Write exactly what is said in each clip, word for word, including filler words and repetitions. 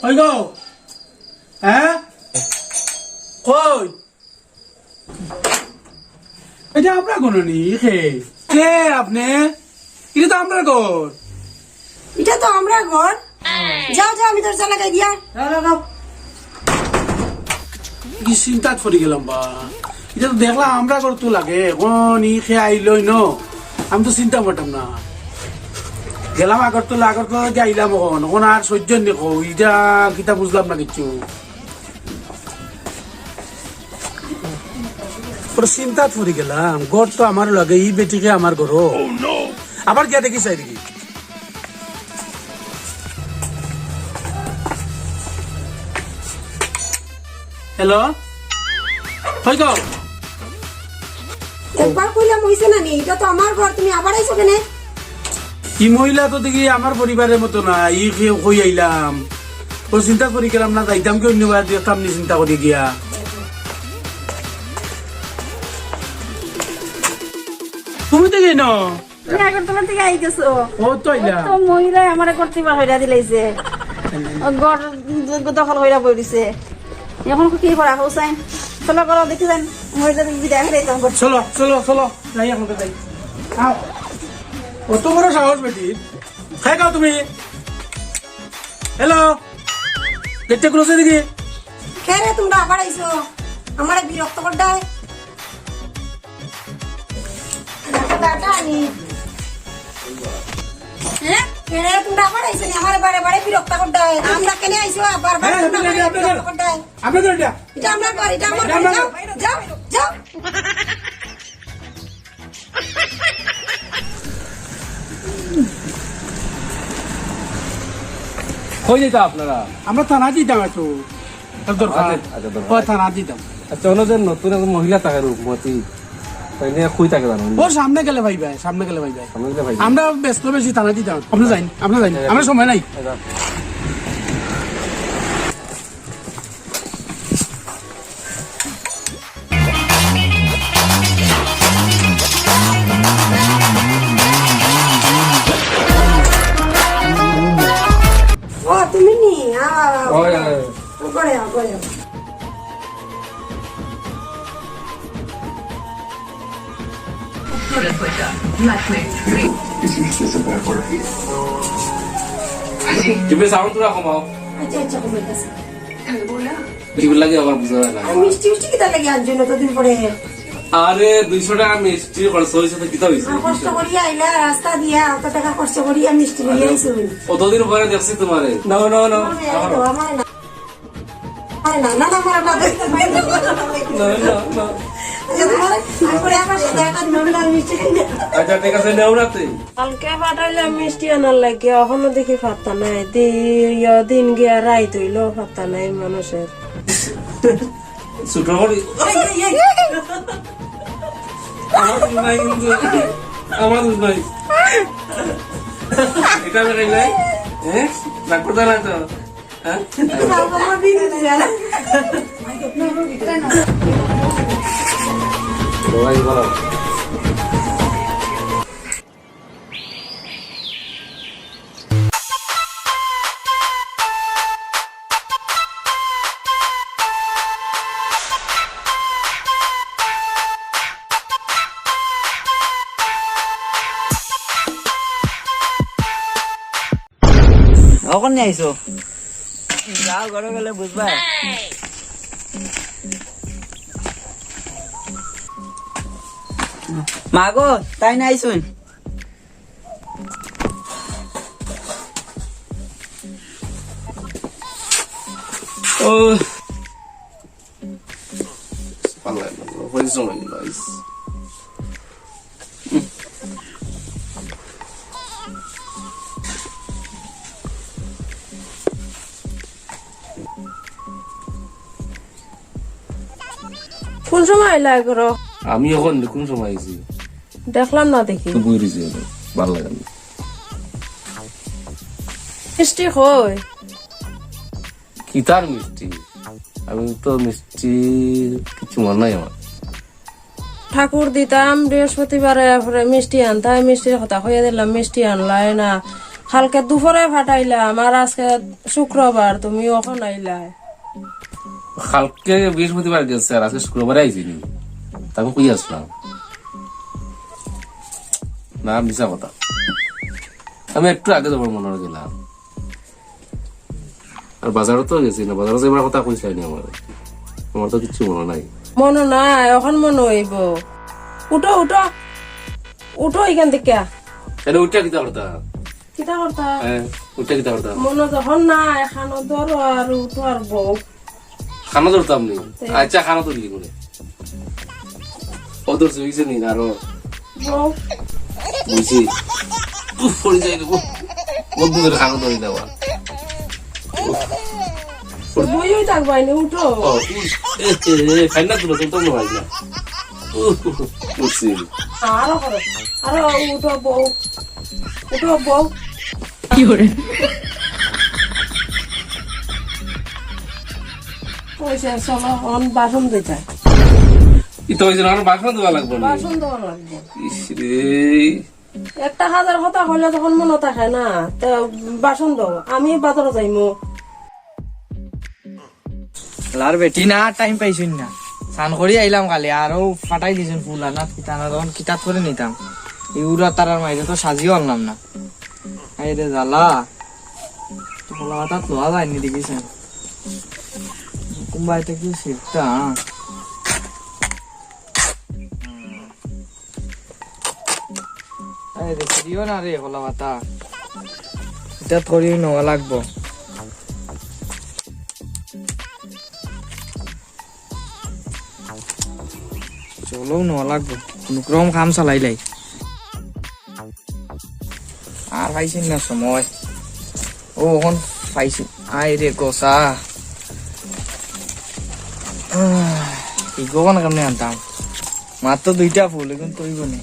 কই গো? হ্যাঁ? কই? এটা আমরা ঘর নি, খে? কে আপনি? এটা তো আমরা ঘর। এটা তো আমরা ঘর। যাও, যাও, আমি দরজা লাগাই দিয়া। যাও, যাও, যাও। কি চিন্তাত পড়ি গেলাম বা। এটা তো দেখলাম আমরা ঘর তো লাগে, এখন ই খে আইলই ন। আমি তো চিন্তা করতাম না। গেলাম আগরতলা, আগরতলা থাকি আইলাম এখন, এখন আর সহ্য নেই কও, এটা কিতা বুঝলাম না কিচ্ছু। বড় চিন্তাত পড়ি গেলাম, ঘর তো আমার লাগে, ই বেটিকে আমার ঘর। আবার গিয়া দেখি চাই দেখি। হ্যালো, কই গো? একবার কইলাম অইছে না নি, এটা তো আমার ঘর, তুমি আবার আইছো কেনে? ই মহিলা তো দেখি আমার পরিবারের মতো না, ই কেউ কই আইলাম। ও চিন্তা করি গেলাম না, যাইতাম কি অন্য বার দেখতাম নি চিন্তা করি গিয়া। তুমি তো কেন? তুমি আগরতলা থাকি আই গেছো। ও তো আইলাম। ও তো মহিলায় আমারে করতে বার হইরা দিলাইছে। ও ঘর দখল হইরা বই দিছে। এখন কি করা হোসাইন? চলো করো দেখি যান। মহিলা বিদায় হইলে তো ঘর। চলো, চলো, চলো। যাই এখন তো যাই। আও। অত বড় সাহস বেটি। খাই খাও তুমি। হ্যালো। গেটটা খুলেছে দেখি। কে রে তোমরা আবার আইছো? আমারে বিরক্ত করডায়। দাদা আনি। হ্যাঁ? কে রে তোমরা আবার আইছো নি? আমারে বারে বারে বিরক্ত করডায়। আমরা কেনে আইছো? বারবার হ্যাঁ, তোমরা আমারে বিরক্ত করডায়। আমরা তো এটা। এটা আমার ঘর, এটা আমার ঘর। যাও, যাও, যাও। কই যাইতা আপনারা? আমরা থানা দিতাম একটু। তার দরকার। আচ্ছা, আচ্ছা, দরকার। ও থানা দিতাম। আচ্ছা, অনো যে নতুন একজন মহিলা থাকে রূপমতি, তাইলে কই থাকে জানো? ও সামনে গেলে ভাই ভাই, সামনে গেলে ভাই ভাই। সামনে গেলে ভাই। আমরা ব্যস্ত বেশি থানা দিতাম। আপনি যাইন, আপনি যাইন। আচ্ছা। আমরা সময় নাই। আচ্ছা। ও, তুমি নি? আ, আ, আ, ওই, ওই। ঘরে আও, ঘরে আও। তুমি সাউন্ড পুরা কমাও। আচ্ছা, আচ্ছা, কমে গেছে। কি লাগে আবার বুঝা যায় না। আর মিষ্টি মিষ্টি কিতা লাগে আনছো অতদিন পরে? আরে, দুইশো টাকা মিষ্টি খরচ হইছে তো কিতা হইছে? আর কষ্ট করি আইলা রাস্তা দিয়া, অত টাকা খরচ করি আর মিষ্টি লইয়া আইছো। অতদিন পরে দেখছি তোমারে। নাও, নাও, নাও। আমার না, আমার না। আরে না, না, না, আমার না। না, না, না। আচ্ছা, তোমার, আমি পরে আমার সাথে একটা নরমাল মিষ্টি খাই না। আচ্ছা, ঠিক আছে, নেও না তুই। কালকে পাঠাইলাম মিষ্টি আনার লাগি, অখনো দেখি পাত্তা নাই। দি-, ইয়া দিন গিয়া রাইত অইলো, পাত্তা নাই মানুষের। ছোট করি। এই, এই, এই। আমার দোষ নাই কিন্তু। আমার দোষ নাই। এটা আমি খাই নাই। হ্যাঁ? রাগ করতে না তো। হ্যাঁ? অখন নি আইছো? যাও, ঘরে গেলে বুঝবা। মা গো, তাই না আইছুন? ও। ভালা লাগে না, পরিশ্রম অইলো, ইস। কোন সময় আইলা ঘরো? আমি অখন কোন সময় আইছি? দেখলাম না দেখি। তো বই রইছি, ভালা লাগে না। মিষ্টি কই? কিতার মিষ্টি? আমি তো মিষ্টি কিছু মনে নাই আমার। ঠাকুর দিতাম বৃহস্পতিবারে, এরপরে মিষ্টি আনতাম, মিষ্টির কথা কইয়া দিলাম, মিষ্টি আনলায় না। কালকে দুপুরে পাঠাইলাম, আর আজকে শুক্রবার, তুমি অখন আইলায়। কালকে বৃহস্পতিবার গেছে, আর আজকে শুক্রবারে আইছি নি? তা আমি কই আছলাম? না, মিছা কথা। আমি একটু আগে তোমার মনে গেলাম। আর বাজারো তো গেছি না, বাজারো যাইবার কথা কইছলায় নি আমারে। তোমার তো কিচ্ছু মনে নাই। মনে নাই, অখন মনে অইবো। উঠো, উঠো, উঠো ইখান থাকি। আরে উঠা কিতা করতা? কিতা করতা? হ্যাঁ, উঠা কিতা করতা? মনে যখন নাই, কানো ধরো আর উঠো আর বও। কানো ধরতাম নি? তে? আচ্ছা, কানো ধরলি করে। ও ধরছে, অইছে নি, আরো। বও। বুঝছি। উফ, পড়ি যাই রে, উফ। বন্ধু করে কানো ধরি দেওয়া। উফ। বইও থাকবায় নি, উঠো। ও, উফ। এ, এ, এ, খাই না তুলো, তুলতাম না, ভাই না। উফ, উফ, উফ, উঠছি। আরো করো, আরো উঠো, বও। উঠো, বও। কি করে? অইছে, চলো, অখন বাসন ধুইতা। ইতা অইছে না, অখন বাসন ধোয়া লাগবো না? বাসন ধোয়া লাগবো। ইস রে। একটা কাজের কথা কইলে যখন মনে থাকে না, তে বাসন ধোও, আমি বাজারো যাইমু। লার বেটি না, টাইম পাইছইন না। স্নান করি আইলাম খালি, আরো ফাটাই দিছইন ফুল আনাত, কিতা না তখন কিতাত করে নিতাম। ইউরা তারার মাঝে তো সাজিও আনলাম না। আই রে জ্বালা। তো কলা পাতাত লওয়া যায়নি দেখিস। কুম্বাইতে কি শিখতা? আরে, দিও না রে, কলা পাতা। ইতা থরি নেওয়া লাগবো। চলো, নেওয়া লাগবো। কোনো ক্রম কাম চালাইলাই। আর পাইছি না সময়। ও, অখন পাইছি। আয় রে, গোসা। আহ, ইগু অখন কেমনে আনতাম? মাত্র দুইটা ফুল, এখন তো অইবো নি।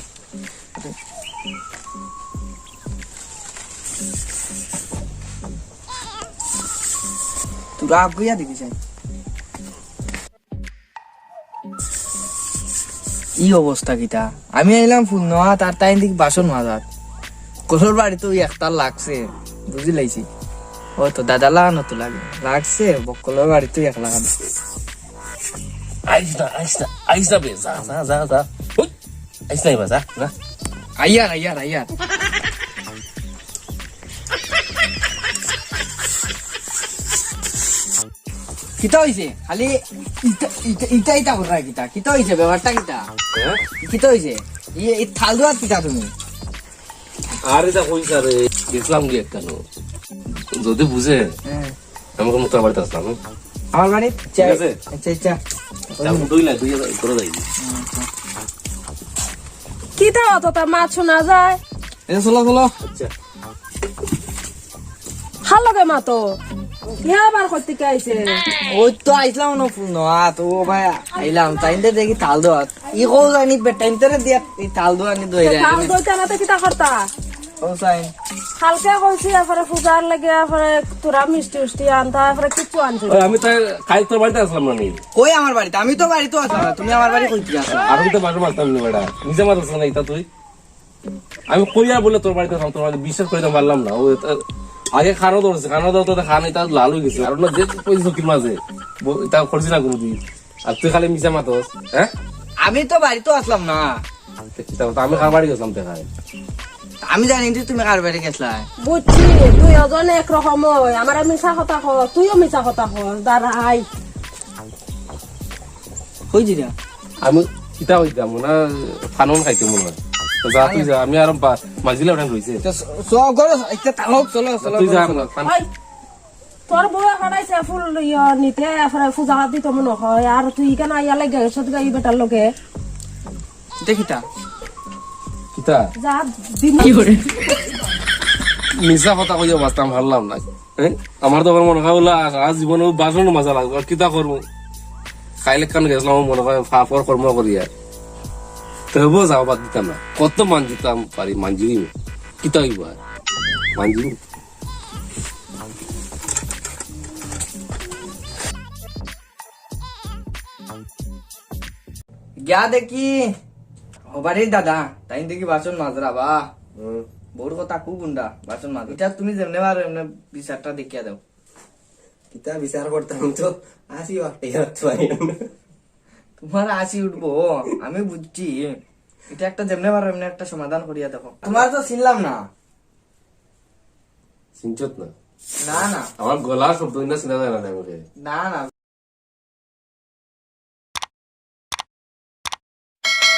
তোরা আগুইয়া দেখি চাই। ই অবস্থা কিতা? আমি আইলাম ফুল নেওয়াত, আর তাইন দেখি বাসন মাজাত। কলর বাড়ি তো ওই একটার লাগছে, বুঝি লাইছি। ও তো দাদা লাগানো তো লাগে, লাগছে, বক্কলর বাড়ি তো এক লাগানো। আইস না, আইস না, আইস না বে, যা, যা, যা, যা। হুই, আইস না এবার, যা, যা। আইয়ার, আইয়ার, আইয়ার। কিতা অইছে? খালি ইটা, ইটা, ইটা, ইটা কররা কিতা? কিতা অইছে? ব্যাপারটা কিতা? হ্যাঁ? কিতা অইছে? ই, ই থাল ধোয়াত কিতা তুমি? আরে তা কই স্যার, এই গেছিলাম কি একখানো। যদি বুঝে, হ্যাঁ। আমি কোনো তোর বাড়িত আছলাম, হ্যাঁ? আমার বাড়ি? ঠিক আছে। আচ্ছা, আচ্ছা। তা দুই না, দুই হাজার করে যাই। কিতা অত তা মাত শুনা যায়? এ, চলো, চলো। আচ্ছা। কার লগে মাতো? ইয়া আবার কই থাকি আইছে? ওই তো আইছলাম না ফুল নেওয়াত, ও ভাই, আইলাম, তাইনতে দেখি থাল ধোয়াত। ই কও জানি বেটাইনতে দিয়া, ই থাল ধোয়ানি ধইরা। থাল ধইতা না তো কিতা করতা? ও সাইন। কালকে কইছি, এরপরে পূজার লাগি, এরপরে তোরা মিষ্টি উষ্টি আনতা, এরপরে কিচ্ছু আনছো না। ওই আমি তো কাল তোর বাড়িত আছলাম না নি। কই আমার বাড়িত? আমি তো বাড়িত আছলাম না, তুমি আমার বাড়ি কই থাকি আছো? আমি তো বাসন মাজতাম নি বেটা, নিজে মাতস না ইতা তুই। আমি কইয়া বলে তোর বাড়িত আছলাম, তোর বাড়িত বিশ্বাস করিতাম পারলাম না। ও এটা আগে কানো ধরছে, কানো ধরতে তো কান ইতা লাল অই গেছে। আর না যে কই চকির মাঝে, ব-, ইতা করছি না কোনোদিন। আর তুই খালি মিছা মাতস, হ্যাঁ? আমি তো বাড়িত আছলাম না। তে কিতা কথা? আমি কার বাড়ি গেছিলাম দেখায়। আমি জানি তো তুমি কার বাড়ি গেছলায়। বুঝছি, দুইওজন একরকম অয়। আমারে মিছা কথা কস, তুইও মিছা কথা কস। দাঁড়াই। কই দিরা? আমি কিতা কইতাম না, ফানন খাইতে মনে হয়। তো যা তুই যা, আমি আর বা-, মাঝিলা ওটা রইছে। তো স-, স-, গরো, একটা তালক, চলো, চলো, তুই যা, চলো। ফান- ওই, তোর বউয়ে পাঠাইছে ফুল ইয়া নিতে, এরপরে পূজা দিত মনে হয়, আর তুই কেন আইয়া লাগে সত্যি এই বেটার লগে? দেখিতা। কিতা? যা দিন। মিছা কথা কইয়া বাঁচতাম পারলাম না। হ্যাঁ? আমার তো আবার মনে হয় বলে, আর, আর জীবনে বাসন মাজা লাগবে, আর কিতা করবো? খাইলে কান গেছিলাম, মনে হয় ফাফর কর্ম করি আর। তবুও যাওয়া বাদ দিতাম না। কত মান দিতাম পারি, মানজিনি। কিতা হইব আর? মানজিনি। গিয়া দেখি, ও বাড়ির দাদা, তাই দেখি বাসন মাজরা বা। হুম। বউর কথা খুব হুনরা, বাসন মাজো। ইটা তুমি যেমনে পারো এমনে বিচারটা দেখিয়া দেও। কিতা বিচার করতাম, তো আসি ওয়াক্তে যাওয়ার তো পারি না। তুমার আসি উঠবো, আমি বুঝছি। ইটা একটা যেমনে পারো এমনে একটা সমাধান করিয়া দেখো। তুমার তো চিনলাম না। চিনছত না? না, না। আমার গলার শব্দ না চিনা যায় না আমারে। না, না।